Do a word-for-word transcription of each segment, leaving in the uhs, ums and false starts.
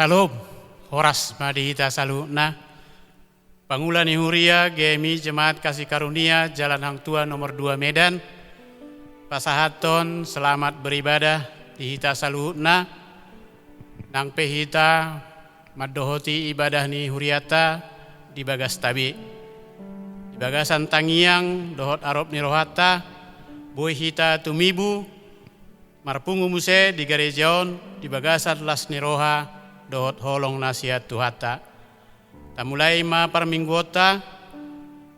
Syalom, horas ma di hita saluhutna. Pangula ni huria G M I Jemaat Kasih Karunia Jalan Hang Tuah nomor dua Medan, pasahathon selamat beribadah di hita saluhutna. Nang pe hita mandohoti ibadah ni hurianta di bagasta be, di bagasan tangiang dohot arop ni rohanta, boi hita tumibu marpungu muse di gareja on di bagasan las ni roha dohot holong na sian Tuhanta. Tamulai ma parmingguonta.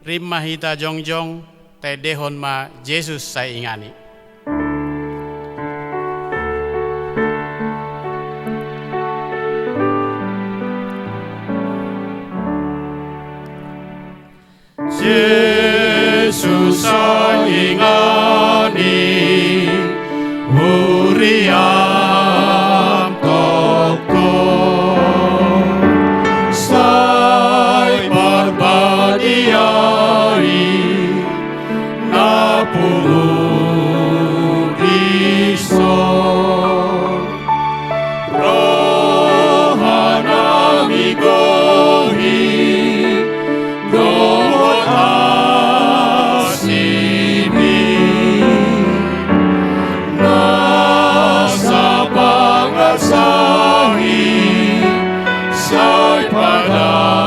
Rap ma hita jongjong, taendehon ma Jesus sai inganan. Jesus sai inganan, huriam tongtong, sai parbadiai na pungu dison. Roha nami gohi dohot asimi, na sapangasahi sai padamai.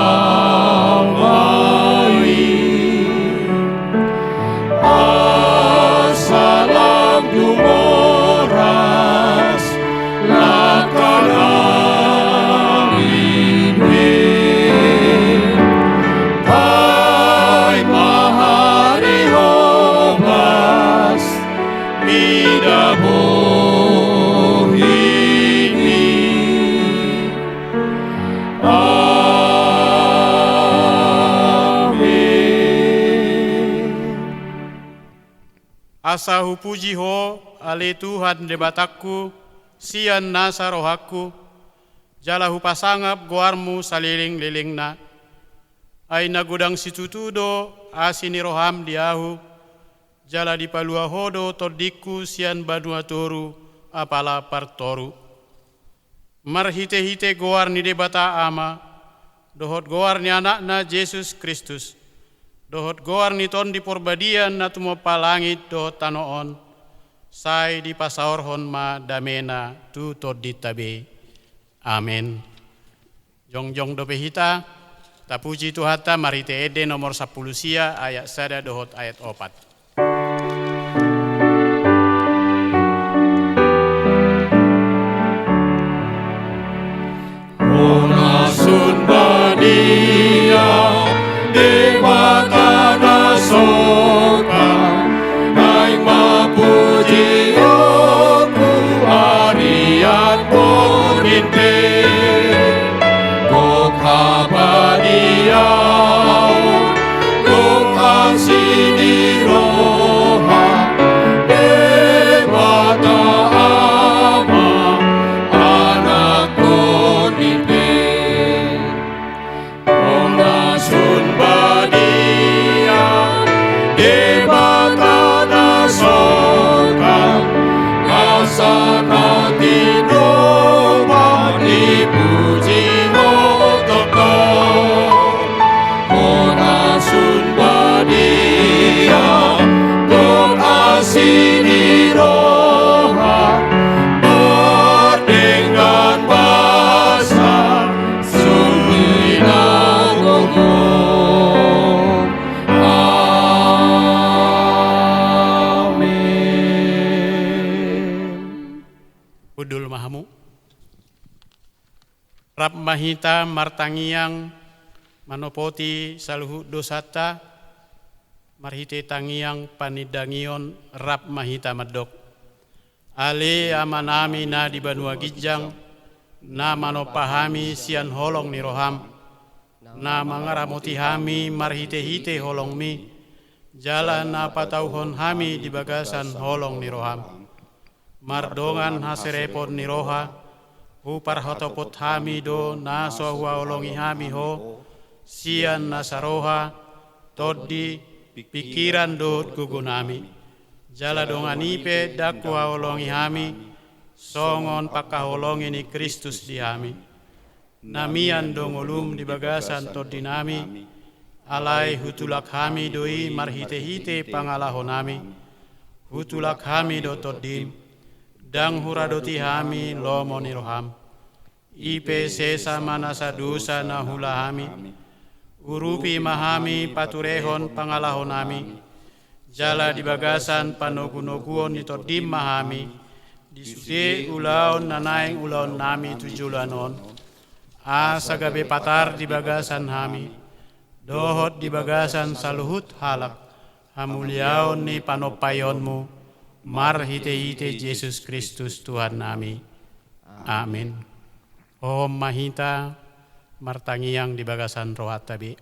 Asa lam tung horas langka nami be, baen ma hariobas mida bohimi. Amen. Asa hupuji Ho, ale Tuhan Debatangku, sian nasa rohangku, jala hupasangap goarMu salelenglelengna. Ai na godang situtu do asi ni rohaM di ahu, jala dipalua Ho do tondingku sian banua toru apala partoru. Marhitehite goar ni Debata Ama, dohot goar ni Anakna Jesus Kristus, dohot goar ni Tondi Porbadia na tumompa langit dohot tano on, sai dipasaorhon ma damena tu tondinta be. Amen. Jongjong dope hita, tapuji Tuhanta marhite ende nomor sampulu sia ayat sada dohot ayat opat. Hona sun badia, Debata na soka, naeng ma pujionku arian borngin pe. Gok habadiaon, gok asi ni roha, Debata Ama, Anak, Tondi pe. Hona sun badia, Debata na soka, asa na tinopa dipuji Ho tongtong. Hona sun badia, gok asi ni roha, mardenggan basa, sumina gogo. Amen. Hundul ma hamu. Rap ma hita martangiang manopoti saluhut dosanta, marhite tangiang panindangion rap ma hita mandok. Ale Amanami na di banua ginjang, na manompa hami sian holong ni roham, na mangaramoti hami marhitehite holongmi, jala na patauhon hami di bagasan holong ni roham. Mardongan haserepon ni roha, huparhatopot hami do na so huhaholongi hami ho, sian nasa roha, tondi, pingkiran dohot gogonami. Jala dongan i pe ndang huhaholongi hami, songon pangkaholongi ni Kristus di hami. Na mian do ngolum di bagasan tondinami, alai hutulak hami do i marhitehite pangalahonami. Hutulak hami do tondim, ndang huradoti hami lomo ni roham. I pe sesa ma nasa dosa na huula hami. Urupi ma hami paturehon pangalahonami. Jala di bagasan panogunoguon ni tondim ma hami, di sude ulaon na naeng ulaonnami tu joloan on. Asa gabe patar di bagasan hami, dohot di bagasan saluhut halak, hamuliaon ni panompaionmu, marhitehite Jesus Kristus Tuhannami. Amin. Hohom ma hita martangiang di bagasan rohanta be.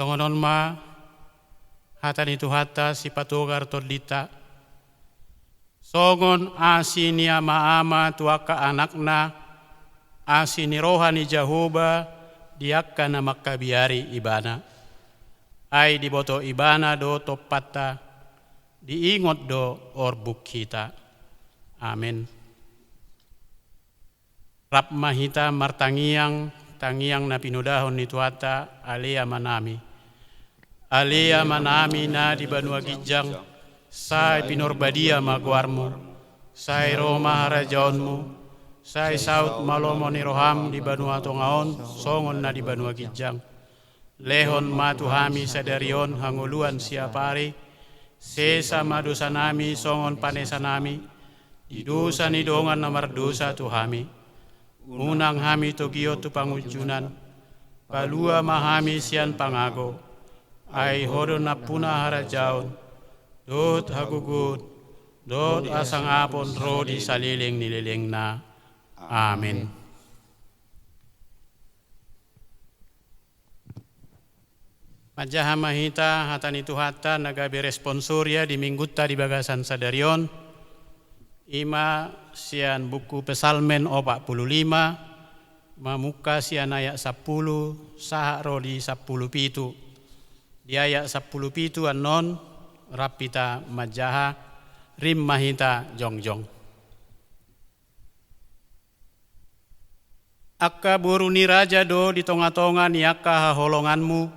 Songon on ma hata ni Tuhanta sipatogar tondinta. Songon asi ni amaama tu angka anakna, asi ni roha ni Jahowa di angka na mangkabiari ibana. Ai diboto ibana do tompanta, diingot do orbuk hita. Amen. Rap ma hita martangiang, tangiang na pinodahon ni Tuhanta, Ale Amanami. Ale Amanami na di banua ginjang, sai pinorbadia ma goarmu, sai ro ma harajaonmu, sai saut ma lomo ni roham di banua tonga on, songon na di banua ginjang. Lehon ma tu hami sadari on hangoluan siapari, sesa ma dosanami songon panesanami di dosa ni dongan na mardosa tu hami. Unang hami togihon tu pangunjunan, palua ma hami sian pangago, ai Ho do nampuna harajaon, dohot hagogoon, dohot hasangapon ro di saleleng ni lelengna. Amen. Manjaha ma hita hata ni Tuhanta na gabe responsoria di minggunta di bagasan sadari on. I ma sian buku Psalmen opat pulu lima, mamungka sian ayat sampulu, sahat ro di sampulu pitu. Di ayat sampulu pitu annon, rap hita manjaha, rim ma hita jongjong. Angka boru ni raja do di tongatonga ni angka haholonganmu,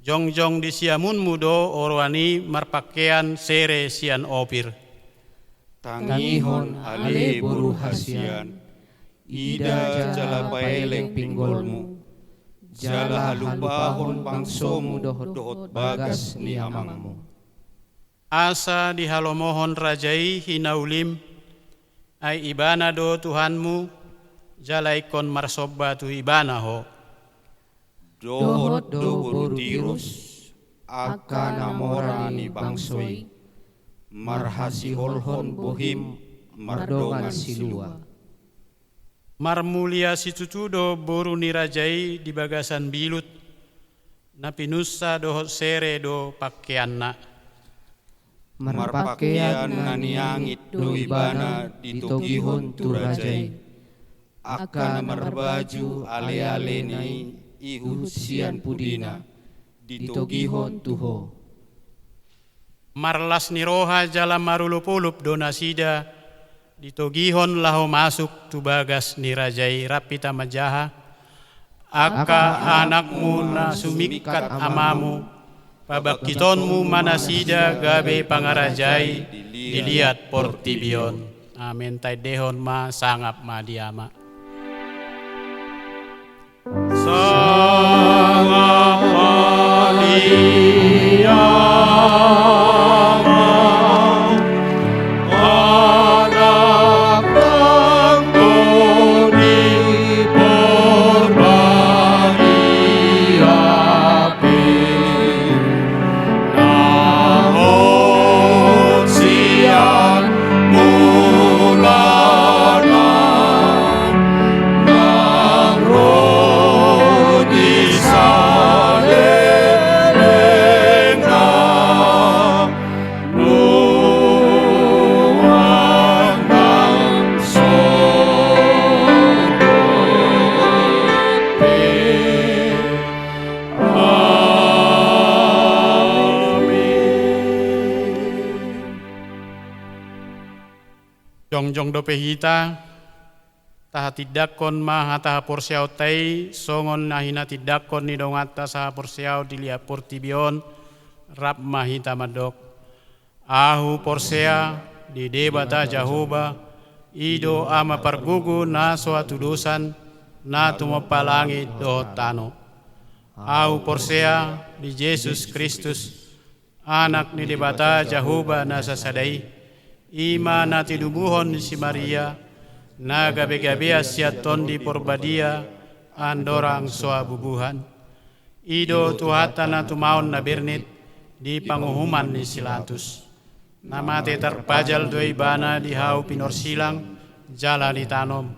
jongjong di siamunmu do oroan i marpangkean sere sian Opir. Tangihon ale boru hasian, ida jala paelek pinggolmu, jala halupahon bangsomu dohot bagas ni amangmu. Asa dihalomohon raja i hinaulim, ai ibana do Tuhanmu, jala ingkon marsomba tu ibana ho. Dohot do boru Tirus, angka na mora ni bangso i, marhasiholhon bohim mardongan silua. Marmulia situtu do boru ni raja i di bagasan bilut, na pinunsa dohot sere do pangkeanna. Marpangkean na niangit do ibana ditogihon tu raja i. Angka na marbaju alealena i ihut sian pudina ditogihon tu ho. Marlas ni roha jala marolopolop do nasida ditogihon laho masuk tu bagas ni raja i. Rap hita manjaha. Angka anakmu na sumingkat amamu, pabangkitonmu ma nasida gabe pangarajai di liat portibi on. Amen. Taendehon ma, sangap ma di Ama. Sangap ma di Ama. Jongjong dope hita, tahatindangkon ma hata haporseaonta i, songon na hinatindangkon ni donganta sahaporseaon di liat portibi on, rap ma hita mandok: Ahu porsea di Debata Jahowa, i do Ama pargogo na so hatudosan, na tumompa langit dohot tano. Ahu porsea di Jesus Kristus, Anak ni Debata Jahowa na sasada i, i ma na tinubuhon ni si Maria, na gabegabean sian Tondi Porbadia, andorang so habubuhan. I do Tuhanta na tumaon na bernit, di panguhuman ni si Latus. Na mate tarpajal do Ibana di hau pinorsilang, jala ditanom.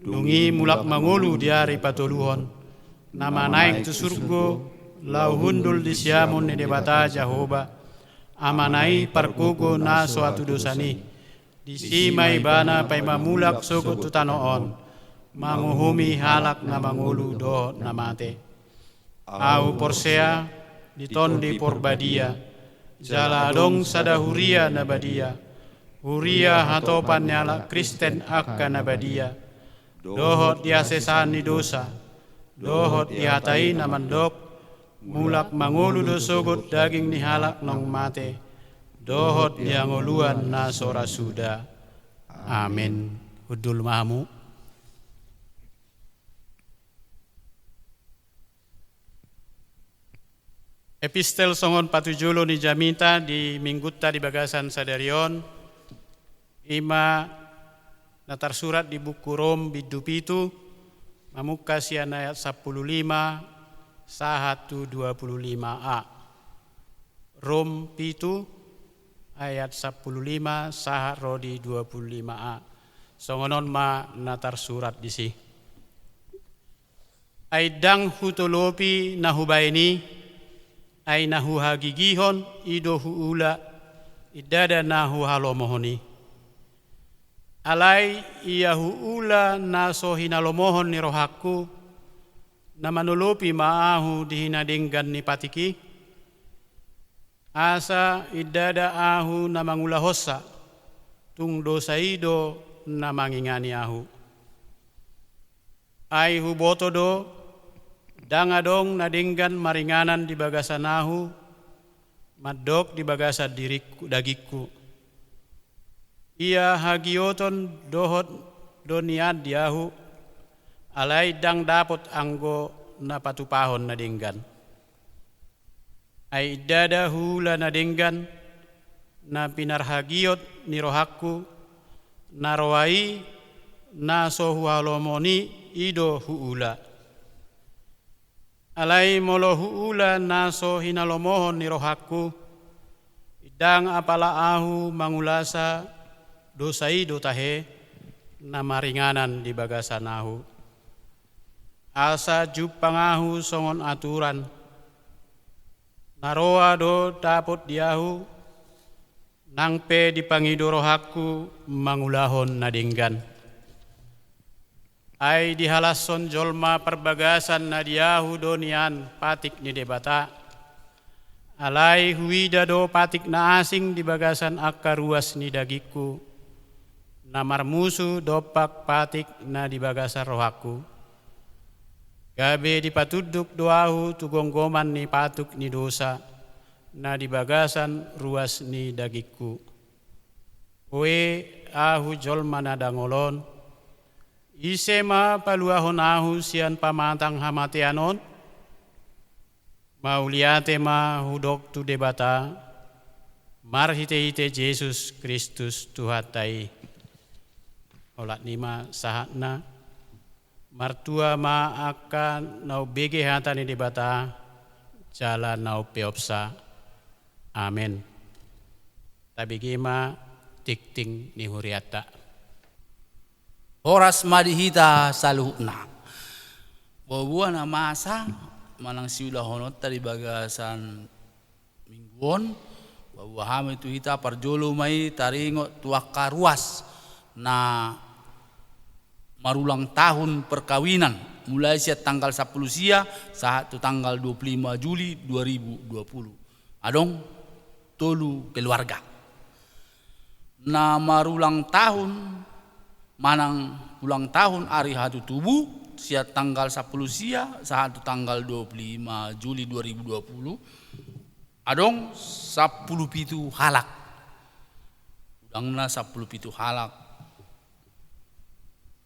Dung i mulak mangolu di ari patoluhon. Na manaek tu surgo, laho hundul di siamun ni Debata Jahowa, Amana i pargogo na so hatudosan i. Disi ma Ibana paima mulak sogot tu tano on, manguhumi halak na mangolu dohot na mate. Ahu porsea di Tondi Porbadia, jala adong sada huria na badia, huria hatopan ni halak Kristen angka na badia, dohot di hasesaan ni dosa, dohot di hata i na mandok: Mulak mangolu do sogot daging ni halak naung mate, dohot di hangoluan na so ra suda. Amen. Hundul ma hamu. Epistel songon patujolo ni jamita di Minggunta di bagasan sadari on, i ma na tarsurat di buku Rom bindu pitu, mamungka sian ayat sampulu lima sahat tu dua pulu lima a. Rom pitu ayat sampulu lima sahat ro di dua pulu lima a. Songon on ma na tarsurat disi: Ai ndang hutolopi na hubaen i, ai na huhagigihon i do huula, i ndada na huhalomohon i. Alai ia huula na so hinalomohon ni rohangku, na manolopi ma ahu di hinadenggan ni patik i? Asa i ndada ahu na mangulahonsa, tung dosa i do na mangingani ahu. Ai huboto do, ndang adong na denggan maringanan di bagasan ahu, mandok di bagasan diringku, dagingku. Ia hagioton dohot do nian di ahu, alai ndang dapot anggo na patupahon na denggan. Ai i ndada huula na denggan, na pinarhagiot ni rohangku, na roa i na so huhalomohon i, i do huula. Alai molo huula na so hinalomohon ni rohangku, i ndang apala ahu mangulasa, dosa i do tahe na maringanan di bagasan ahu. Asa jumpang ahu songon aturan, na roa do dapot di ahu, nang pe dipangido rohangku mangulahon na denggan. Ai dihalashon jolma parbagasan na di ahu do nian patik ni Debata. Alai huida do patik na asing di bagasan angka ruas ni dagingku, na marmusu dompak patik na di bagasan rohangku. Gabe dipatunduk do ahu tu gomgoman ni patuk ni dosa, na di bagasan ruas ni dagingku. Oe, ahu jolma na dangol on, ise ma paluahon ahu sian pamatang hamatean on? Mauliate ma hudok tu Debata, marhitehite Jesus Kristus Tuhanta i. Olat ni ma sahatna. Martua ma angka na umbege hata ni Debata, jala na umpeopsa. Amen. Tabege ma tingting ni hurianta. Horas ma di hita saluhutna. Boaboa na masa manang siulahononta di bagasan minggu on, boaboa hami tu hita parjolo ma i taringot tu angka ruas na marulang tahun perkawinan, mulai sian tanggal sampulu sia sahat tu tanggal dua pulu lima Juli dua ribu dua pulu. Adong tolu keluarga. na marulang tahun manang ulang tahun ari hatutubu, sian tanggal sampulu sia sahat tu tanggal dua pulu lima Juli dua ribu dua pulu, adong sampulu pitu halak. Godangna sampulu pitu halak.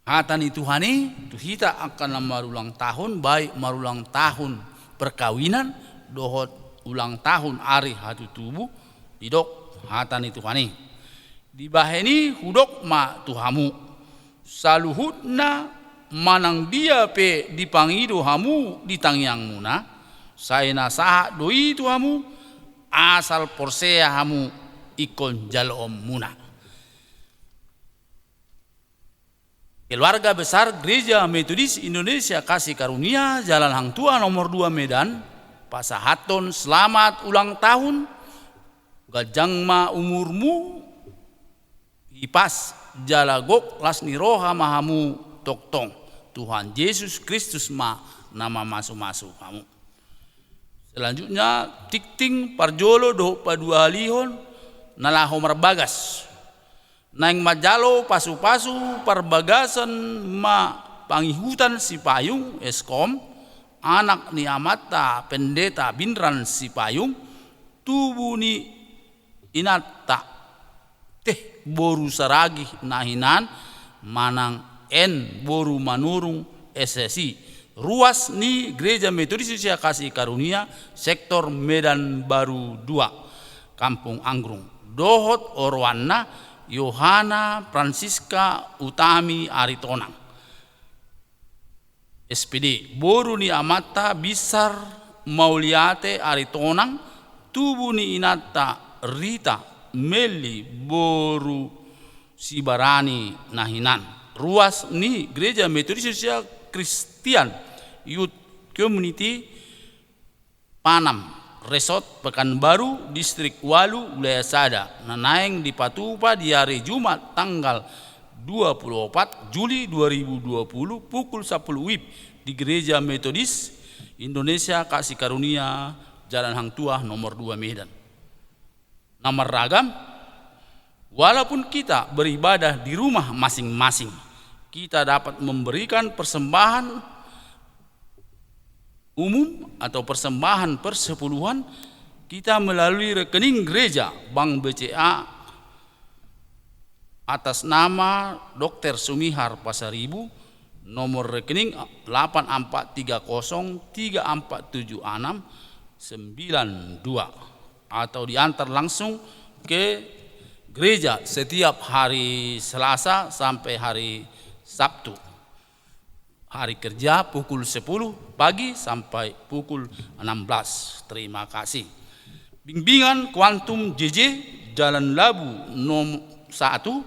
Hata ni Tuhan i tu hita angka na marulang tahun, baik marulang tahun perkawinan dohot ulang tahun ari hatutubu, didok hata ni Tuhan i. Dibahen i hudok ma tu hamu, saluhutna manang dia pe dipangido hamu di tangiangmuna, sai na sahat do i tu hamu, asal porsea hamu ingkon jaloonmuna. Keluarga Besar Gereja Metodis Indonesia Kasih Karunia, Jalan Hang Tuah nomor dua Medan, pasahathon selamat ulang tahun, ganjang ma umurmu, hipas jala gok las ni roha ma hamu tongtong. Tuhan Jesus Kristus ma na mamasumasu hamu. Selanjutnya, tingting parjolo dohot paduahalihon na laho marbagas. Naeng manjalo pasupasu parbagasan ma pangihutan Sipayung, Eskom, anak ni amanta Pendeta Binran Sipayung, tubu ni inanta Teh boru Saragih na hinan manang N boru Manurung, S S I, ruas ni Gereja Metodis Indonesia Kasih Karunia, sektor Medan Baru dua, Kampung Anggrung, dohot oroanna Yohana Francisca Utami Aritonang, S P D, boru ni amanta Binsar Mauliate Aritonang, tubu ni inanta Rita Melli boru Sibarani na hinan, ruas ni Gereja Metodis Indonesia Christian Youth Community, Panam Resort, Pekanbaru, Distrik Walu, Wilayah Sada, na naeng dipatupa di ari Jumat tanggal dua pulu opat Juli dua ribu dua pulu, pukul sampulu WIB, di Gereja Metodis Indonesia Kasih Karunia, Jalan Hang Tuah nomor dua Medan. Na marragam, walaupun kita beribadah di rumah masing-masing, kita dapat memberikan persembahan umum atau persembahan persepuluhan kita melalui rekening gereja Bank B C A atas nama Dokter Sumihar Pasaribu, nomor rekening delapan empat tiga kosong tiga empat tujuh enam sembilan dua, atau diantar langsung ke gereja setiap hari Selasa sampai hari Sabtu. Hari kerja pukul sepuluh pagi sampai pukul enam belas. Terima kasih. Bimbingan Kuantum J J, Jalan Labu nom-, satu,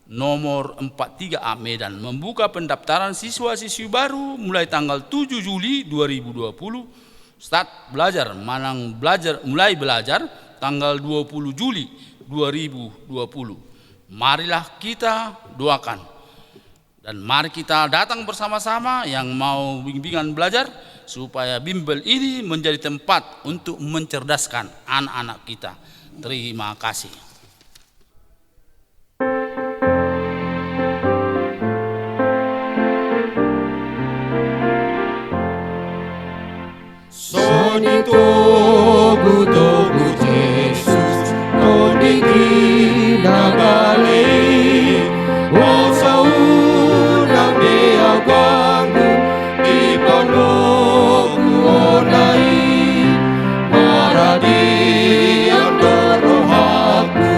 nomor empat tiga A, Medan, membuka pendaftaran siswa-siswi baru mulai tanggal tujuh Juli dua ribu dua puluh, start belajar, manang belajar, mulai belajar tanggal dua puluh Juli dua ribu dua puluh. Marilah kita doakan. Dan mari kita datang bersama-sama yang mau bimbingan belajar, supaya bimbel ini menjadi tempat untuk mencerdaskan anak-anak kita. Terima kasih. Songon i togu-togu Jesus, tondingi na gale i, hosa unang be ahu ganggu, di panoguhonna i, maradian do rohangku,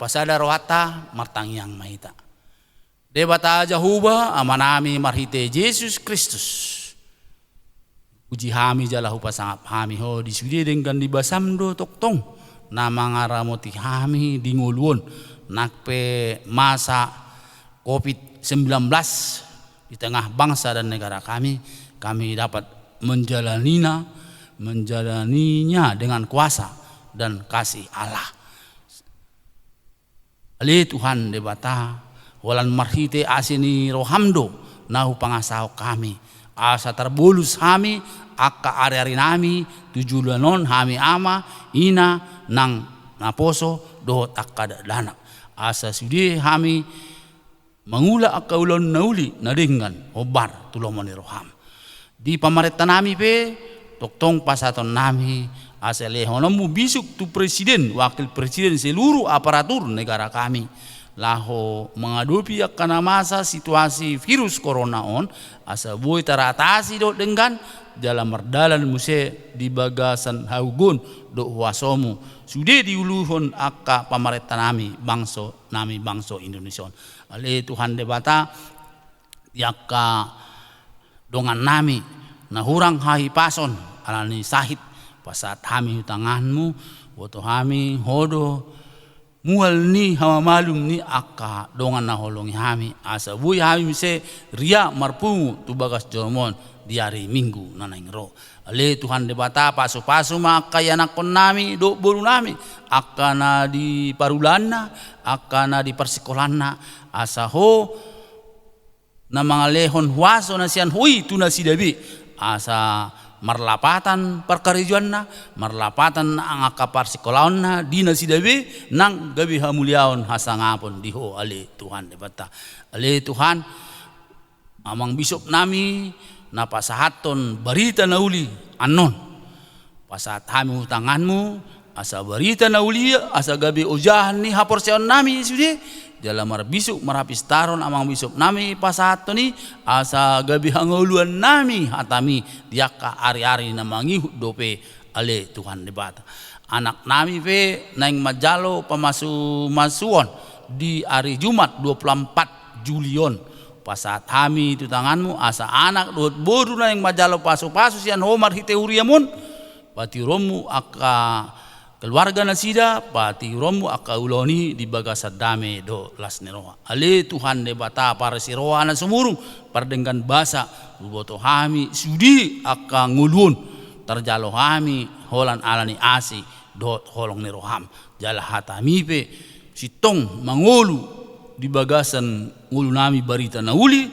Pasada rohanta, martangiang ma hita. Debata Jahowa, Amanami marhite Jesus Kristus, puji hami jala hupasangap hami Ho di sude denggan ni basaM do tongtong na mangaramoti hami di ngolu on, nang pe masa covid sembilan belas di tengah bangsa dan negara kami, kami dapat menjalanina, menjalaninya dengan kuasa dan kasih Allah. Ale Tuhan Debata, holan marhite asi ni rohaM do na hupangasahon hami, asa tarbolus hami angka ariarinami tu joloan on, hami ama, ina, nang naposo dohot angka dakdanak, asa sude hami mangula angka ulaon na uli na denggan hombar tu lomo ni rohaM. Di pamarentanami pe tongtong pasahatonnami asa lehononmu bisuk tu presiden, wakil presiden, seluruh aparatur negara kami, laho mangadopi angka na masa situasi virus corona on, asa boi taratasi dohot denggan jala mardalan muse di bagasan hagogoon dohot huasomu sude diuluhon angka pamarentanami, bangso nami, bangso Indonesia on. Ale Tuhan Debata, di angka dongannami na hurang hahipason ala ni sahit, pasahat hami tu tanganmu, boto hami Ho do mual ni hamamalum ni angka dongan na huholongi hami, asa boi hami muse ria marpungu tu bagas joroM on di ari Minggu na naeng ro. Ale Tuhan Debata, pasupasu ma angka ianakkonnami dohot borunami, angka na di parulaanna, angka na di parsikolaanna, asa Ho na mangalehon huaso na sian Ho i tu nasida be, asa marlapatan parkarejoanna, marlapatan angka parsikolaonna di nasida be, nang gabe hamuliaon hasangapon di Ho, ale Tuhan Debata. Ale Tuhan, Amang Bisopnami na pasahathon barita na uli annon, pasahat hami tu tanganmu, asa barita na uli, asa gabe ojahan ni haporseaonnami sude, jala marbisuk marhapistaron Amang Bisopnami pasahathon i, asa gabe hangoluannami hatami di angka ariari na mangihut dope, ale Tuhan Debata. Anaknami pe naeng manjalo pamasumasuon di ari Jumat dua puluh empat Juli on. Pasahat hami tu tanganmu, asa anak dohot boru naeng manjalo pasupasu sian Ho marhite huriaM on, patiuronmu angka keluarga nasida, patiuronmu angka ulaon i di bagasan dame dohot las ni roha. Ale Tuhan Debata parasi roha na sumurung, pardenggan basa, huboto hami sude angka ngolu on, tarjalo hami holan ala ni asi dohot holong ni rohaM. Jala hatami pe sintong mangolu di bagasan ngolunami barita na uli,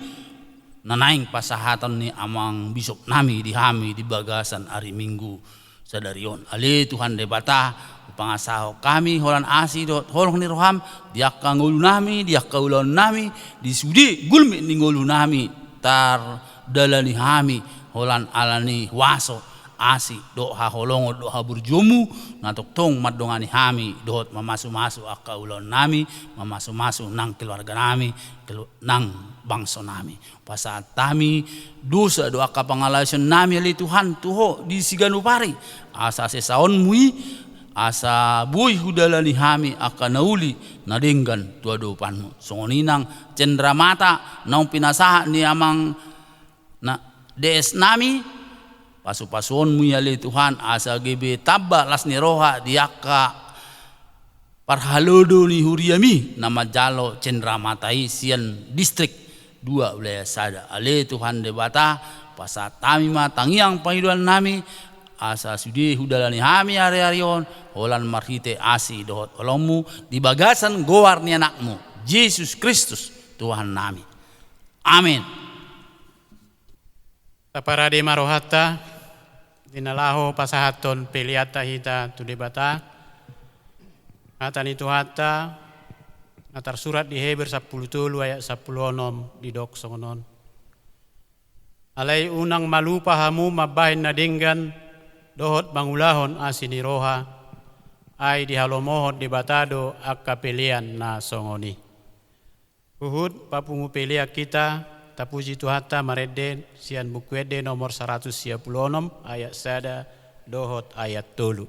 na naeng pasahaton ni Amang Bisopnami di hami di bagasan ari Minggu sadari on. Ale Tuhan Debata, hupangasahon hami holan asi dohot holong ni rohaM di angka ngolunami, di angka ulaonnami, di sude gulmit ni ngolunami tardalani hami holan ala ni huaso, asi dohot haholongon dohot haburjuonmu na tongtong mandongani hami dohot mamasumasu angka ulaonnami, mamasumasu nang keluarganami, kelu-, nang bangsonami. Pasahat hami dosa dohot angka pangalaosionnami, ale Tuhan, tu Ho di siganup ari, asa sesaonmu i, asa boi hudalani hami angka na uli na denggan tu adopanmu. Songon i nang cendramata naung pinasahat ni Amang na D S nami, pasupasuonmu i, ale Tuhan, asa gabe tamba las ni roha di angka parhalado ni huriaM i na manjalo cendramata i sian distrik dua wilayah sada. Ale Tuhan Debata, pasahat hami ma tangiang pangidoannami, asa sude hudalani hami ariari on holan marhite asi dohot holongmu di bagasan goar ni AnakMu, Jesus Kristus, Tuhannami. Amen. Taparade ma rohanta, di na laho pasahathon peleanta hita tu Debata. Hata ni Tuhanta na tarsurat di Heber sampulu tolu ayat sampulu onom, didok songon on: Alai unang ma lupa hamu mambahen na denggan dohot mangulahon asi ni roha, ai dihalomohon Debata do angka pelean na songon i. Huhut papungu pelean hita, tapuji Tuhanta marende sian Buku Ende nomor saratus sia pulu onom ayat sada dohot ayat tolu.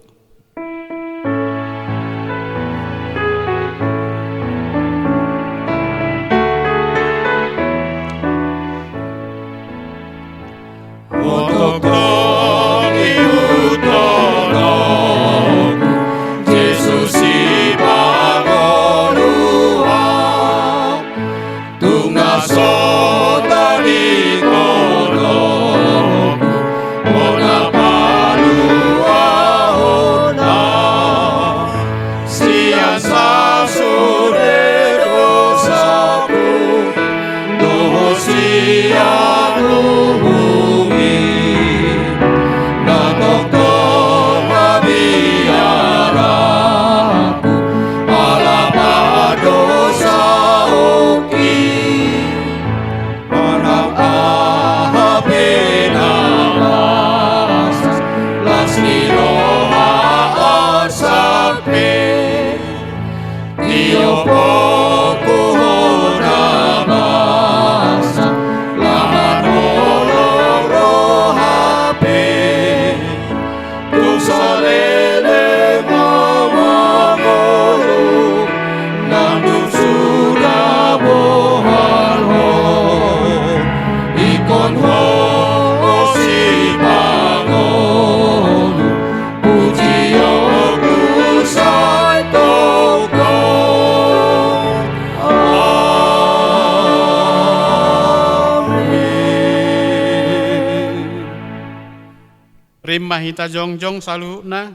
Rim ma hita jongjong saluhutna,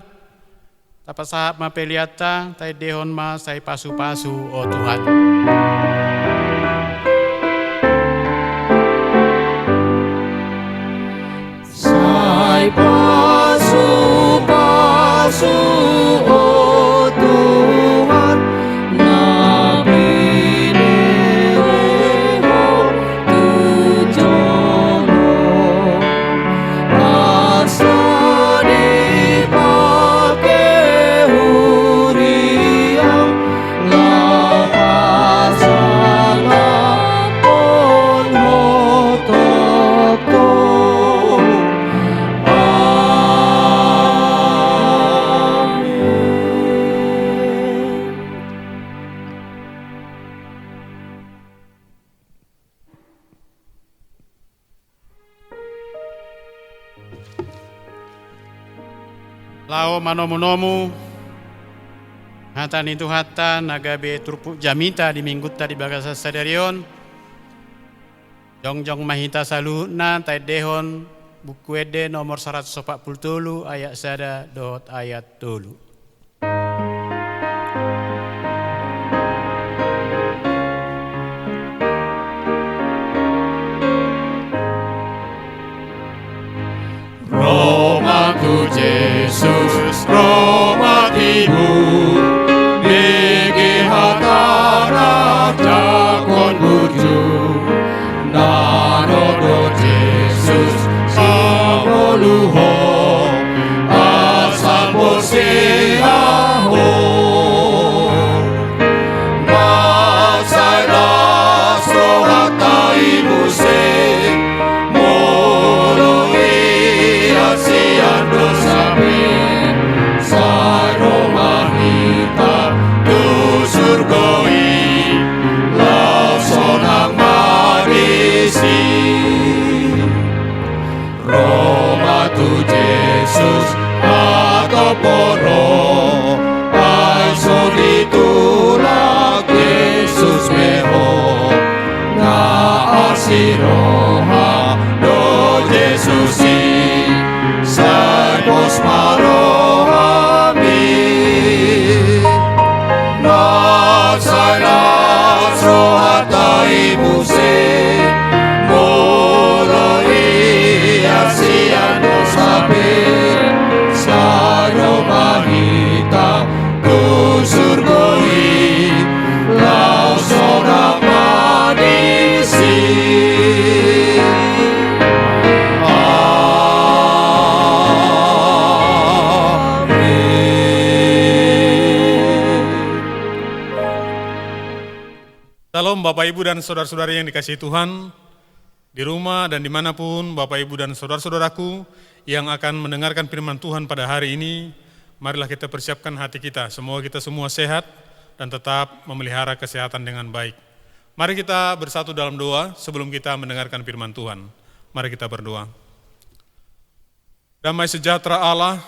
tapasahat ma peleanta, taendehon ma sai pasu-pasu, o Tuhan. Sai pasu-pasu, o Tuhan, na pinilihon tu jolo, asa dipake huriaM, laho pasahathon Ho tongtong. Amen. Laho manomu-nomu hata ni Tuhanta na gabe turpuk jamita di Minggunta di bagasan sadari on, jongjong ma hita saluhutna taendehon Buku Ende nomor saratus opat pulu tolu, ayat sada dohot ayat tolu. Ro ma tu Jesus, ro ma tibu, bege hatana jangkon burju. Na ro do Jesus, sangoluhon, asa porsea ho. Mansai las rohanta i muse, molo ia sian dosa pe, sai ro ma hita tu surgo i, laos sonang ma disi. Ro ma tu Jesus, hatop ho ro, ai so ditulak Jesus be ho. Na asi roha do Jesus i, sai pos ma rohami. Mansai las rohanta i muse, molo ia sian dosa pe, sai ro ma hita tu surgo i, laos sonang ma disi. Amen. Shalom, Bapak, Ibu, dan saudara-saudari yang dikasihi Tuhan, di rumah dan dimanapun Bapak, Ibu, dan saudara-saudaraku yang akan mendengarkan firman Tuhan pada hari ini, marilah kita persiapkan hati kita. Semoga kita semua sehat dan tetap memelihara kesehatan dengan baik. Mari kita bersatu dalam doa sebelum kita mendengarkan firman Tuhan. Mari kita berdoa. Damai sejahtera Allah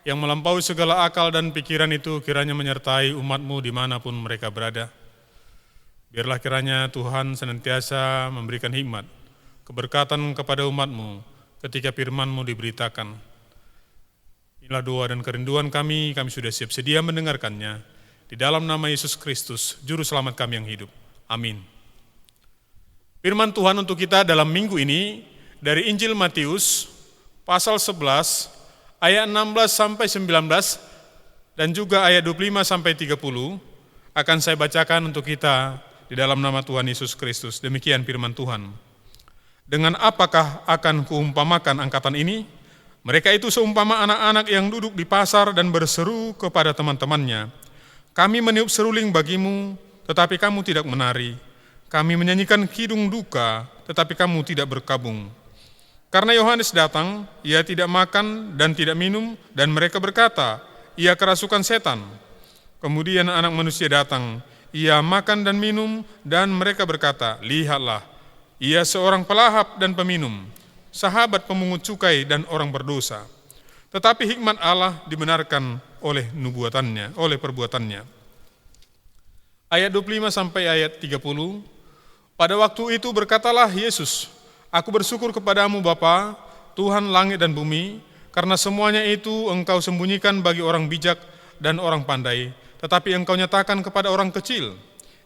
yang melampaui segala akal dan pikiran itu kiranya menyertai umat-Mu di mana pun mereka berada. Biarlah kiranya Tuhan senantiasa memberikan hikmat, keberkatan kepada umat-Mu ketika firman-Mu diberitakan. Inilah doa dan kerinduan kami, kami sudah siap sedia mendengarkannya. Di dalam nama Yesus Kristus, Juru Selamat kami yang hidup. Amin. Firman Tuhan untuk kita dalam minggu ini dari Injil Matius pasal sebelas ayat enam belas sampai sembilan belas dan juga ayat dua puluh lima sampai tiga puluh akan saya bacakan untuk kita di dalam nama Tuhan Yesus Kristus. Demikian firman Tuhan. Dengan apakah akan kuumpamakan angkatan ini? Mereka itu seumpama anak-anak yang duduk di pasar dan berseru kepada teman-temannya, "Kami meniup seruling bagimu, tetapi kamu tidak menari. Kami menyanyikan kidung duka, tetapi kamu tidak berkabung." Karena Yohanes datang, ia tidak makan dan tidak minum, dan mereka berkata, "Ia kerasukan setan." Kemudian Anak Manusia datang, ia makan dan minum, dan mereka berkata, "Lihatlah, ia seorang pelahap dan peminum, sahabat pemungut cukai dan orang berdosa." Tetapi hikmat Allah dibenarkan oleh nubuatannya, oleh perbuatannya. Ayat dua puluh lima sampai ayat tiga puluh. Pada waktu itu berkatalah Yesus, "Aku bersyukur kepada-Mu, Bapa, Tuhan langit dan bumi, Karena semuanya itu engkau sembunyikan bagi orang bijak dan orang pandai, tetapi engkau nyatakan kepada orang kecil.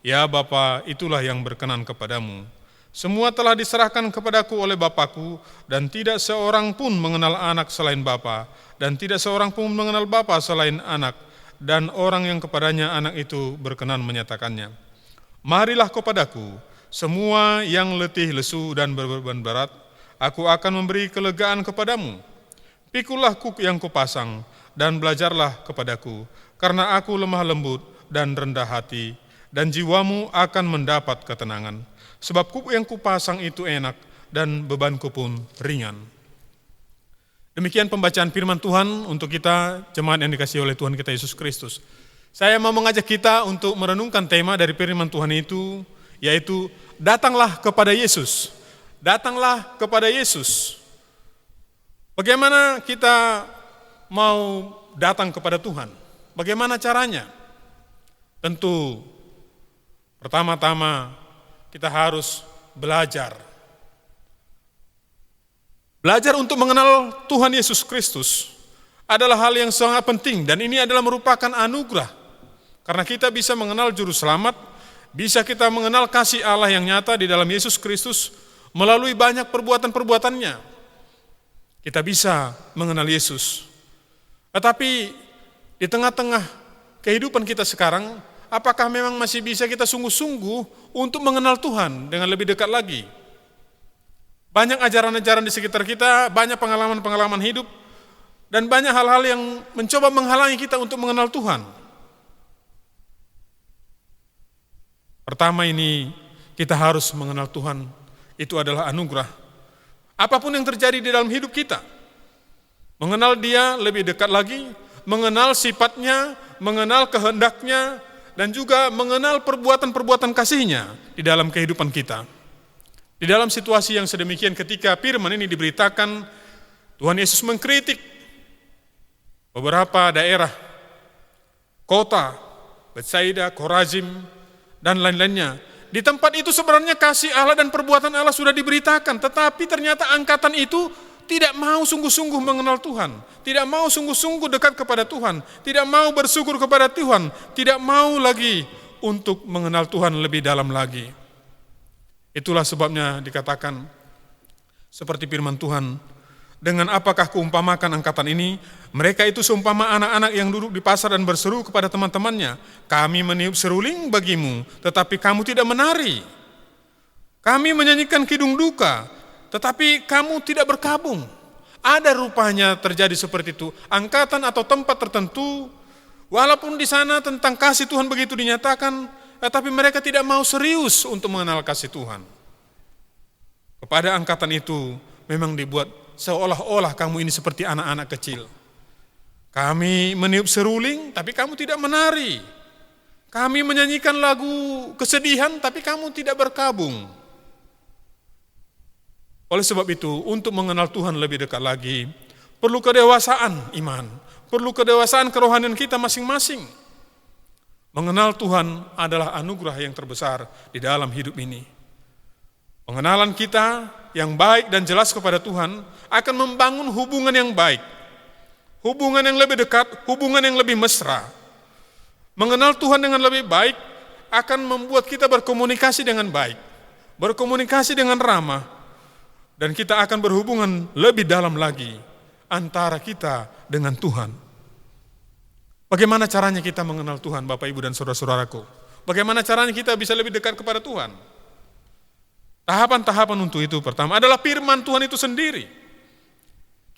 Ya Bapa, itulah yang berkenan kepadamu. Semua telah diserahkan kepadaku oleh Bapa-Ku, dan tidak seorang pun mengenal Anak selain Bapa, dan tidak seorang pun mengenal Bapa selain Anak, dan orang yang kepadanya Anak itu berkenan menyatakannya. Marilah kepada-Ku, semua yang letih lesu dan berbeban berat, Aku akan memberi kelegaan kepadamu. Pikullah kuk yang Kupasang, dan belajarlah kepada-Ku, karena Aku lemah lembut dan rendah hati, dan jiwamu akan mendapat ketenangan. Sebab kuk yang Kupasang itu enak, dan beban-Ku pun ringan. Demikian pembacaan firman Tuhan untuk kita, jemaat yang dikasihi oleh Tuhan kita Yesus Kristus. Saya mau mengajak kita untuk merenungkan tema dari firman Tuhan itu, yaitu, "Datanglah kepada Yesus." Datanglah kepada Yesus. Bagaimana kita mau datang kepada Tuhan? Bagaimana caranya? Tentu, pertama-tama, kita harus belajar. Belajar untuk mengenal Tuhan Yesus Kristus adalah hal yang sangat penting, dan ini adalah merupakan anugerah. Karena kita bisa mengenal Juru Selamat, bisa kita mengenal kasih Allah yang nyata di dalam Yesus Kristus melalui banyak perbuatan-perbuatan-Nya. Kita bisa mengenal Yesus. Tetapi di tengah-tengah kehidupan kita sekarang, apakah memang masih bisa kita sungguh-sungguh untuk mengenal Tuhan dengan lebih dekat lagi? Banyak ajaran-ajaran di sekitar kita, banyak pengalaman-pengalaman hidup, dan banyak hal-hal yang mencoba menghalangi kita untuk mengenal Tuhan. Pertama ini, kita harus mengenal Tuhan. Itu adalah anugerah. Apapun yang terjadi di dalam hidup kita, mengenal Dia lebih dekat lagi, mengenal sifat-Nya, mengenal kehendak-Nya, dan juga mengenal perbuatan-perbuatan kasih-Nya di dalam kehidupan kita. Di dalam situasi yang sedemikian, ketika firman ini diberitakan, Tuhan Yesus mengkritik beberapa daerah, kota, Betsaida, Korazim, dan lain-lainnya. Di tempat itu sebenarnya kasih Allah dan perbuatan Allah sudah diberitakan, tetapi ternyata angkatan itu tidak mau sungguh-sungguh mengenal Tuhan, tidak mau sungguh-sungguh dekat kepada Tuhan, tidak mau bersyukur kepada Tuhan, tidak mau lagi untuk mengenal Tuhan lebih dalam lagi. Itulah sebabnya dikatakan, seperti firman Tuhan, "Dengan apakah Kuumpamakan angkatan ini? Mereka itu seumpama anak-anak yang duduk di pasar dan berseru kepada teman-temannya, 'Kami meniup seruling bagimu, tetapi kamu tidak menari. Kami menyanyikan kidung duka, tetapi kamu tidak berkabung.'" Ada rupanya terjadi seperti itu. Angkatan atau tempat tertentu, walaupun di sana tentang kasih Tuhan begitu dinyatakan, tetapi mereka tidak mau serius untuk mengenal kasih Tuhan. Kepada angkatan itu memang dibuat seolah-olah kamu ini seperti anak-anak kecil. Kami meniup seruling, tapi kamu tidak menari. Kami menyanyikan lagu kesedihan, tapi kamu tidak berkabung. Oleh sebab itu, untuk mengenal Tuhan lebih dekat lagi, perlu kedewasaan iman, perlu kedewasaan kerohanian kita masing-masing. Mengenal Tuhan adalah anugerah yang terbesar di dalam hidup ini. Pengenalan kita yang baik dan jelas kepada Tuhan akan membangun hubungan yang baik, hubungan yang lebih dekat, hubungan yang lebih mesra. Mengenal Tuhan dengan lebih baik akan membuat kita berkomunikasi dengan baik, berkomunikasi dengan ramah, dan kita akan berhubungan lebih dalam lagi antara kita dengan Tuhan. Bagaimana caranya kita mengenal Tuhan, Bapak, Ibu, dan saudara-saudaraku? Bagaimana caranya kita bisa lebih dekat kepada Tuhan? Tahapan-tahapan untuk itu, pertama adalah firman Tuhan itu sendiri.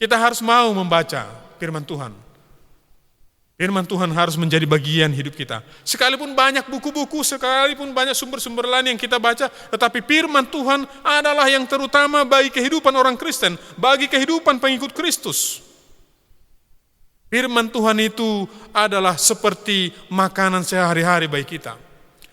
Kita harus mau membaca firman Tuhan. Firman Tuhan harus menjadi bagian hidup kita. Sekalipun banyak buku-buku, sekalipun banyak sumber-sumber lain yang kita baca, tetapi firman Tuhan adalah yang terutama bagi kehidupan orang Kristen, bagi kehidupan pengikut Kristus. Firman Tuhan itu adalah seperti makanan sehari-hari bagi kita.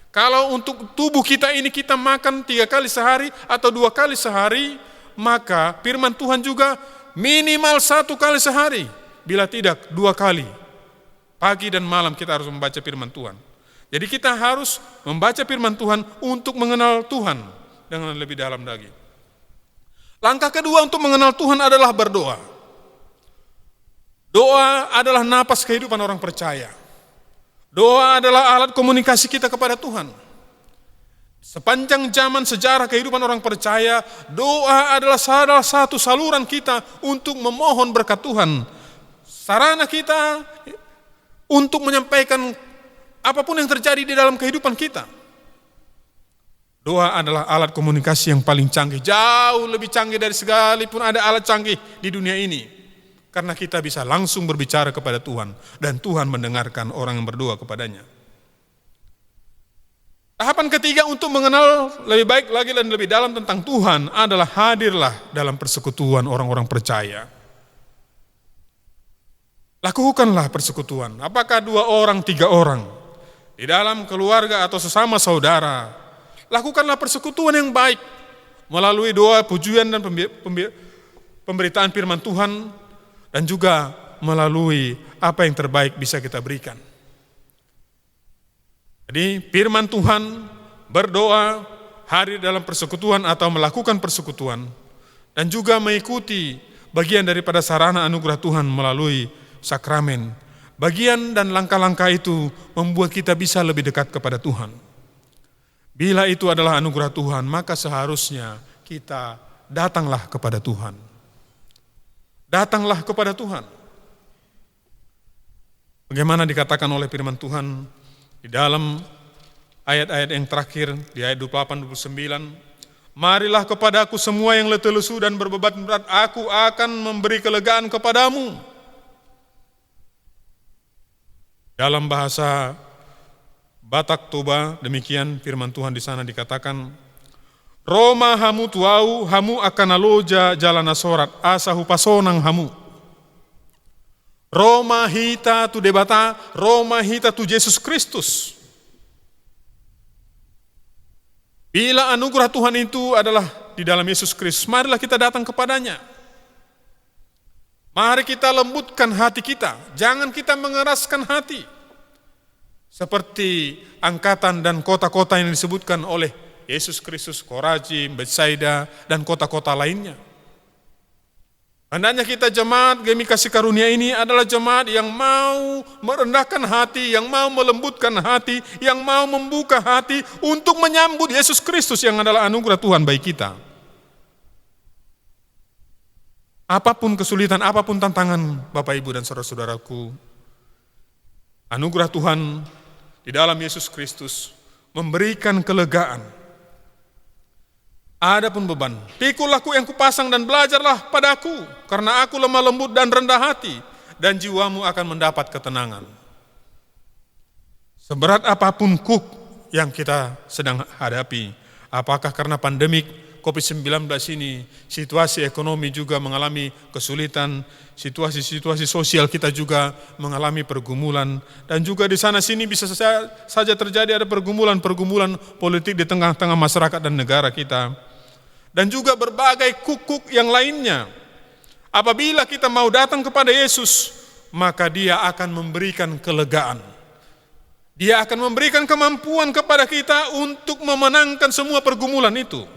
Kalau untuk tubuh kita ini kita makan tiga kali sehari atau dua kali sehari, maka firman Tuhan juga minimal satu kali sehari, bila tidak dua kali. Pagi dan malam kita harus membaca firman Tuhan. Jadi kita harus membaca firman Tuhan untuk mengenal Tuhan dengan lebih dalam lagi. Langkah kedua untuk mengenal Tuhan adalah berdoa. Doa adalah napas kehidupan orang percaya. Doa adalah alat komunikasi kita kepada Tuhan. Sepanjang zaman sejarah kehidupan orang percaya, doa adalah salah satu saluran kita untuk memohon berkat Tuhan. Sarana kita untuk menyampaikan apapun yang terjadi di dalam kehidupan kita. Doa adalah alat komunikasi yang paling canggih, jauh lebih canggih dari sekalipun ada alat canggih di dunia ini. Karena kita bisa langsung berbicara kepada Tuhan, dan Tuhan mendengarkan orang yang berdoa kepada-Nya. Tahapan ketiga untuk mengenal lebih baik lagi dan lebih dalam tentang Tuhan adalah hadirlah dalam persekutuan orang-orang percaya. Lakukanlah persekutuan. Apakah dua orang, tiga orang? Di dalam keluarga atau sesama saudara. Lakukanlah persekutuan yang baik melalui doa, pujian, dan pembi-, pembi-, pemberitaan firman Tuhan, dan juga melalui apa yang terbaik bisa kita berikan. Jadi, firman Tuhan, berdoa, hadir dalam persekutuan atau melakukan persekutuan, dan juga mengikuti bagian daripada sarana anugerah Tuhan melalui sakramen. Bagian dan langkah-langkah itu membuat kita bisa lebih dekat kepada Tuhan. Bila itu adalah anugerah Tuhan, maka seharusnya kita datanglah kepada Tuhan. Datanglah kepada Tuhan. Bagaimana dikatakan oleh firman Tuhan di dalam ayat-ayat yang terakhir, di ayat dua puluh delapan, dua puluh sembilan, "Marilah kepada-Ku semua yang letih lesu dan berbeban berat, Aku akan memberi kelegaan kepadamu." Dalam bahasa Batak Toba, demikian firman Tuhan di sana dikatakan, "Ro ma hamu tu Ahu, hamu angka na loja jala na sorat, asa hupasonang hamu." Ro ma hita tu Debata, ro ma hita tu Jesus Kristus. Bila anugerah Tuhan itu adalah di dalam Yesus Kristus, marilah kita datang kepada-Nya. Mari kita lembutkan hati kita, jangan kita mengeraskan hati. Seperti angkatan dan kota-kota yang disebutkan oleh Yesus Kristus, Korazim, Betsaida, dan kota-kota lainnya. Hendaknya kita jemaat GMI Kasih Karunia ini adalah jemaat yang mau merendahkan hati, yang mau melembutkan hati, yang mau membuka hati untuk menyambut Yesus Kristus yang adalah anugerah Tuhan bagi kita. Apapun kesulitan, apapun tantangan, Bapak, Ibu, dan saudara-saudaraku, anugerah Tuhan di dalam Yesus Kristus memberikan kelegaan. Adapun beban, pikullah kuk yang Kupasang dan belajarlah pada-Ku, karena Aku lemah lembut dan rendah hati, dan jiwamu akan mendapat ketenangan. Seberat apapun kuk yang kita sedang hadapi, apakah karena pandemik covid sembilan belas ini, situasi ekonomi juga mengalami kesulitan, situasi-situasi sosial kita juga mengalami pergumulan, dan juga di sana sini bisa sa-, saja terjadi ada pergumulan-pergumulan politik di tengah-tengah masyarakat dan negara kita. Dan juga berbagai kuk-kuk yang lainnya. Apabila kita mau datang kepada Yesus, maka Dia akan memberikan kelegaan. Dia akan memberikan kemampuan kepada kita untuk memenangkan semua pergumulan itu.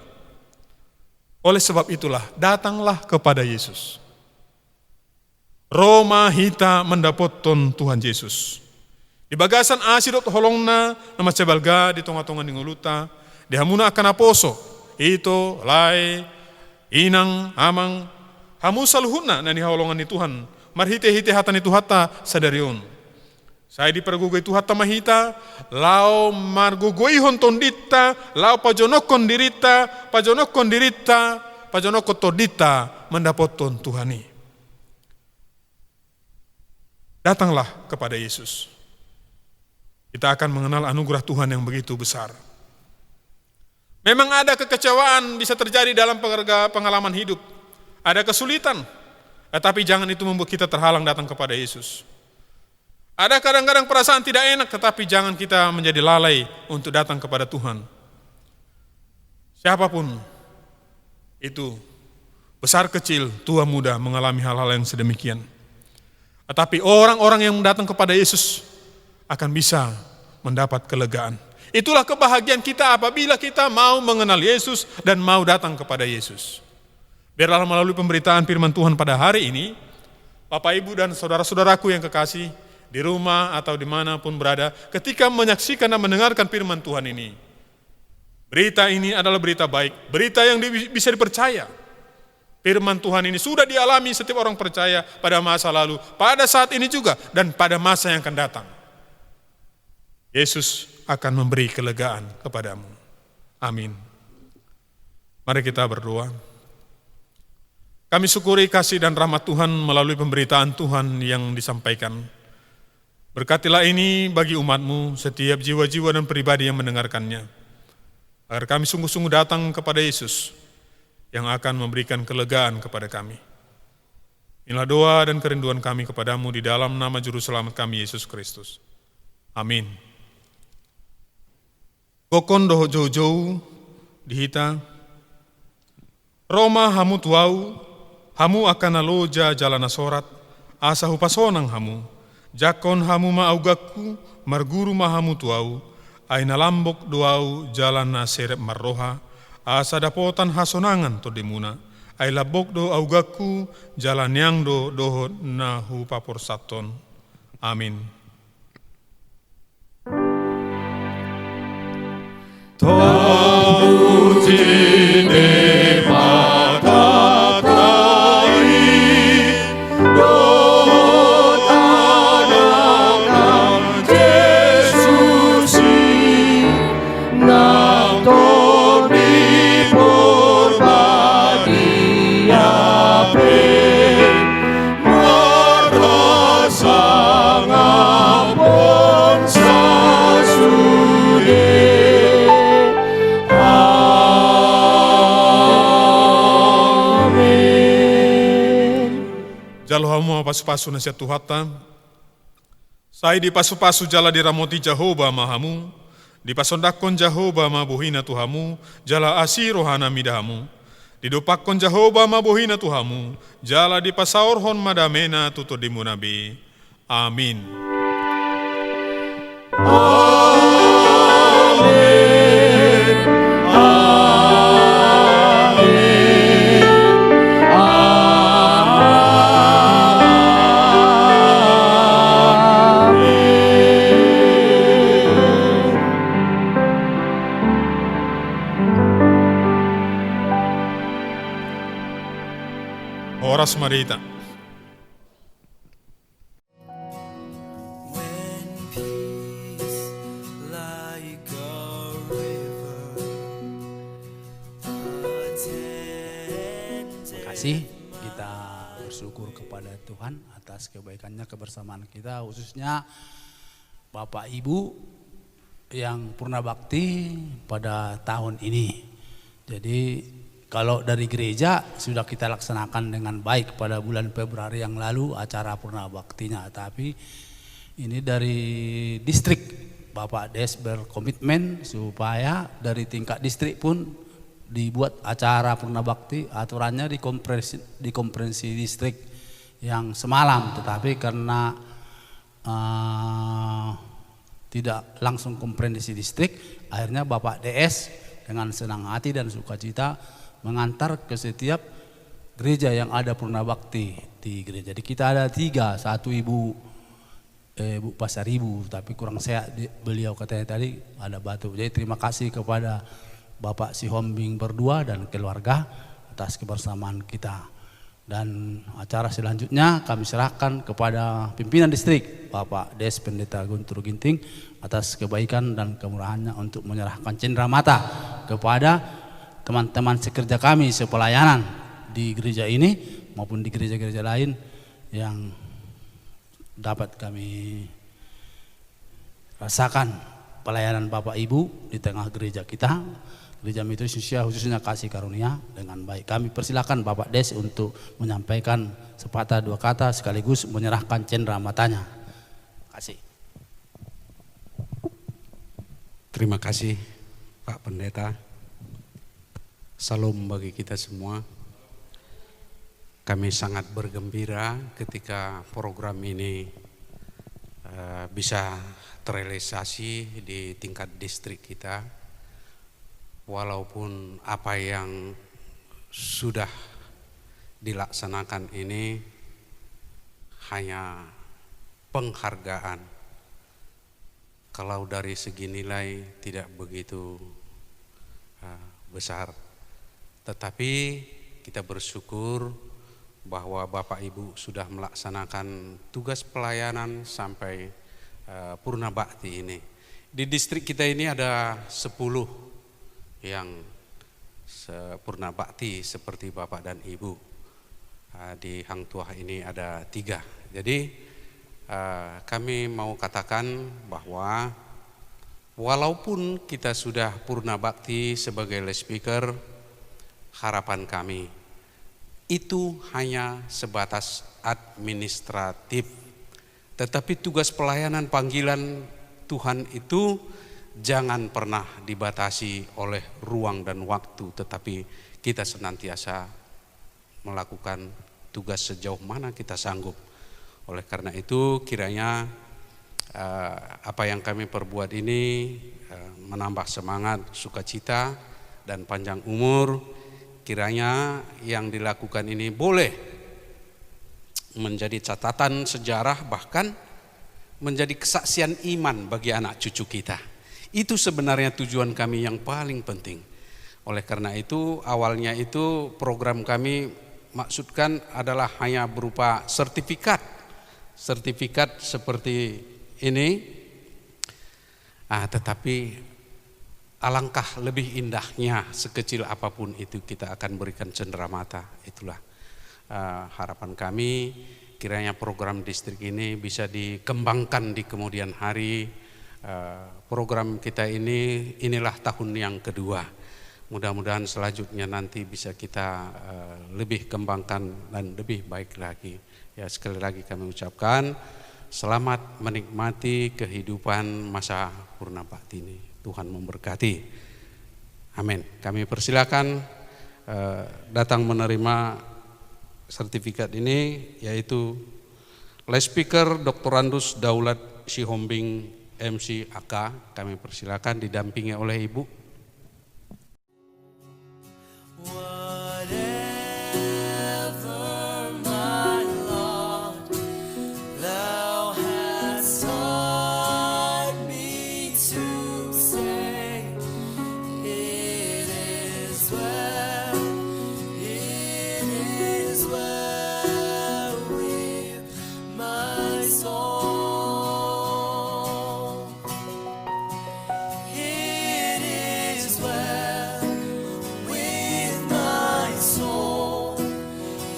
Oleh sebab itulah, datanglah kepada Yesus. Ro ma hita mandapothon Tuhan Jesus. Di bagasan asi dohot holong-Na na mansai balga di tonga-tonga ni ngolunta, di hamuna angka naposo, ito, lae, inang, amang, hamu saluhutna na hinaholongan ni Tuhan, marhite-hite hata ni Tuhanta sadari on. Sai dipargogoi Tuhanta ma hita, laho margogoihon tondinta, laho pajonokhon dirinta, pajonokhon dirinta, pajonokhon tondinta, mandapothon Tuhan i. Datanglah kepada Yesus. Kita akan mengenal anugerah Tuhan yang begitu besar. Memang ada kekecewaan bisa terjadi dalam pengerga-, pengalaman hidup. Ada kesulitan, tetapi jangan itu membuat kita terhalang datang kepada Yesus. Ada kadang-kadang perasaan tidak enak, tetapi jangan kita menjadi lalai untuk datang kepada Tuhan. Siapapun itu, besar kecil, tua muda, mengalami hal-hal yang sedemikian. Tetapi orang-orang yang datang kepada Yesus akan bisa mendapat kelegaan. Itulah kebahagiaan kita apabila kita mau mengenal Yesus dan mau datang kepada Yesus. Biarlah melalui pemberitaan firman Tuhan pada hari ini, Bapak, Ibu, dan saudara-saudaraku yang kekasih, di rumah atau di mana pun berada, ketika menyaksikan dan mendengarkan firman Tuhan ini, berita ini adalah berita baik, berita yang di-, bisa dipercaya. Firman Tuhan ini sudah dialami setiap orang percaya pada masa lalu, pada saat ini juga, dan pada masa yang akan datang. Yesus akan memberi kelegaan kepadamu. Amin. Mari kita berdoa. Kami syukuri kasih dan rahmat Tuhan melalui pemberitaan Tuhan yang disampaikan. Berkatilah ini bagi umat-Mu, setiap jiwa-jiwa dan pribadi yang mendengarkannya. Agar kami sungguh-sungguh datang kepada Yesus yang akan memberikan kelegaan kepada kami. Inilah doa dan kerinduan kami kepada-Mu di dalam nama Juru Selamat kami, Yesus Kristus. Amin. Gokhon dohot joujou di hita. Ro ma hamu tu Ahu, hamu angka na loja jala na sorat, asa hupasonang hamu. Jangkon hamu ma augangku, marguru ma hamu tu Ahu, ai na lambok do Ahu jala na serep marroha, asa dapotan hasonangan tondimuna. Ai lambok do augangku, jala niang do dohot na hupaporsathon. Amin. Tapuji Debata, dohot Anakna Jesus i, nang Tondi Porbadia pe, marhasangapon sasude. Amin. Jalo hamu ma pasupasu na sian Tuhanta. Sai dipasupasu jala diramoti Jahowa ma hamu, dipasondangkon Jahowa ma bohina tu hamu, jala asi rohana mida hamu. Didompakkon Jahowa ma bohina tu hamu, jala dipasaorhon ma damena tu tondimuna be. Amin. Amin. Amin. Amin. Horas ma di hita. When peace like a river attended. Terima kasih, kita bersyukur kepada Tuhan atas kebaikannya, kebersamaan kita, khususnya Bapak Ibu yang purna bakti pada tahun ini. Jadi, kalau dari gereja sudah kita laksanakan dengan baik pada bulan Februari yang lalu acara purna baktinya, tapi ini dari distrik, Bapak Des berkomitmen supaya dari tingkat distrik pun dibuat acara purna bakti, aturannya di konferensi, di konferensi distrik yang semalam, tetapi karena eh, tidak langsung konferensi distrik, akhirnya Bapak D S dengan senang hati dan sukacita mengantar ke setiap gereja yang ada purna bakti di gereja. Di kita ada tiga, satu Ibu, eh, Bu Pasaribu, tapi kurang sehat di, beliau katanya tadi ada batuk. Jadi terima kasih kepada Bapak Sihombing berdua dan keluarga atas kebersamaan kita. Dan acara selanjutnya kami serahkan kepada pimpinan distrik, Bapak Des Pendeta Guntur Ginting, atas kebaikan dan kemurahannya untuk menyerahkan cendera mata kepada teman-teman sekerja kami sepelayanan di gereja ini maupun di gereja-gereja lain yang dapat kami rasakan pelayanan Bapak Ibu di tengah gereja kita, Gereja Metodis Indonesia, khususnya Kasih Karunia, dengan baik. Kami persilakan Bapak Des untuk menyampaikan sepatah dua kata sekaligus menyerahkan cendera matanya. Kasih. Terima kasih, Pak Pendeta. Salam bagi kita semua. Kami sangat bergembira ketika program ini, eh, bisa terrealisasi di tingkat distrik kita. Walaupun apa yang sudah dilaksanakan ini hanya penghargaan. Kalau dari segi nilai tidak begitu, eh, besar. Tetapi kita bersyukur bahwa Bapak Ibu sudah melaksanakan tugas pelayanan sampai, eh, purna bakti ini. Di distrik kita ini ada sepuluh yang se-, purna bakti seperti Bapak dan Ibu. Ah, di Hang Tuah ini ada tiga. Jadi, eh, kami mau katakan bahwa walaupun kita sudah purna bakti sebagai loudspeaker, harapan kami itu hanya sebatas administratif. Tetapi tugas pelayanan panggilan Tuhan itu jangan pernah dibatasi oleh ruang dan waktu, tetapi kita senantiasa melakukan tugas sejauh mana kita sanggup. Oleh karena itu, kiranya, eh, apa yang kami perbuat ini, eh, menambah semangat, sukacita, dan panjang umur. Kiranya yang dilakukan ini boleh menjadi catatan sejarah, bahkan menjadi kesaksian iman bagi anak cucu kita. Itu sebenarnya tujuan kami yang paling penting. Oleh karena itu, awalnya itu program kami maksudkan adalah hanya berupa sertifikat, sertifikat seperti ini. Ah, tetapi alangkah lebih indahnya, sekecil apapun itu, kita akan berikan cenderamata. Itulah, eh, harapan kami, kiranya program distrik ini bisa dikembangkan di kemudian hari. Eh, program kita ini, inilah tahun yang kedua. Mudah-mudahan selanjutnya nanti bisa kita, eh, lebih kembangkan dan lebih baik lagi. Ya, sekali lagi kami ucapkan selamat menikmati kehidupan masa purna bakti ini. Tuhan memberkati. Amin. Kami persilakan, eh, datang menerima sertifikat ini, yaitu loudspeaker Doktorandus Daulat Sihombing, M Si, A K. Kami persilakan didampingi oleh Ibu. Whatever my lot, thou hast taught me to say, it is well, it is well with my soul. It is well with my soul.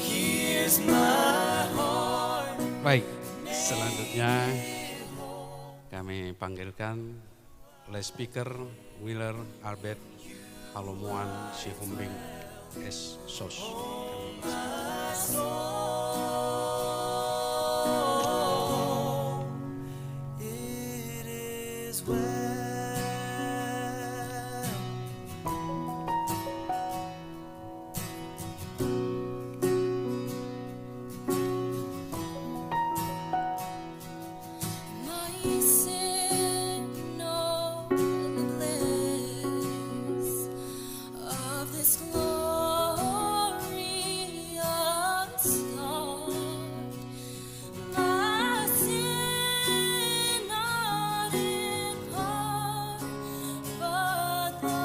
Here's my heart. Baik, selanjutnya kami panggilkan loudspeaker Willer Albert Halomoan Sihombing S Sos. My sin know the bliss of this glorious thought. My sin not in part, but the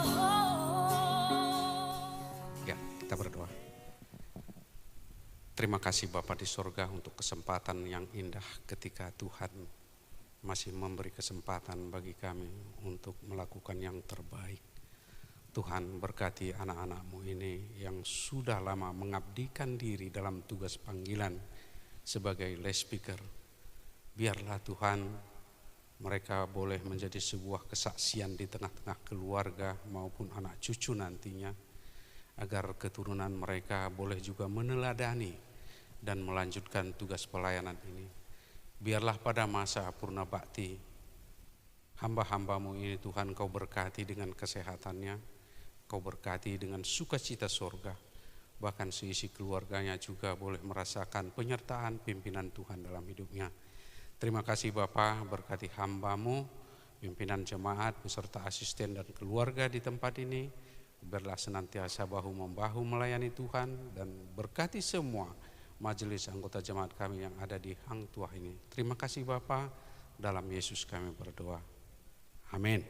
whole. Ya, kita berdoa. Terima kasih Bapa di sorga untuk kesempatan yang indah ketika Tuhan masih memberi kesempatan bagi kami untuk melakukan yang terbaik. Tuhan, berkati anak-anak-Mu ini yang sudah lama mengabdikan diri dalam tugas panggilan sebagai loudspeaker. Biarlah Tuhan, mereka boleh menjadi sebuah kesaksian di tengah-tengah keluarga maupun anak cucu nantinya, agar keturunan mereka boleh juga meneladani dan melanjutkan tugas pelayanan ini. Biarlah pada masa purna bakti, hamba-hamba-Mu ini, Tuhan, Kau berkati dengan kesehatannya, Kau berkati dengan sukacita sorga, bahkan seisi keluarganya juga boleh merasakan penyertaan pimpinan Tuhan dalam hidupnya. Terima kasih Bapa, berkati hamba-Mu, pimpinan jemaat beserta asisten dan keluarga di tempat ini. Biarlah senantiasa bahu-membahu melayani Tuhan dan berkati semua majelis anggota jemaat kami yang ada di Hang Tuah ini. Terima kasih Bapa, dalam Yesus kami berdoa. Amin.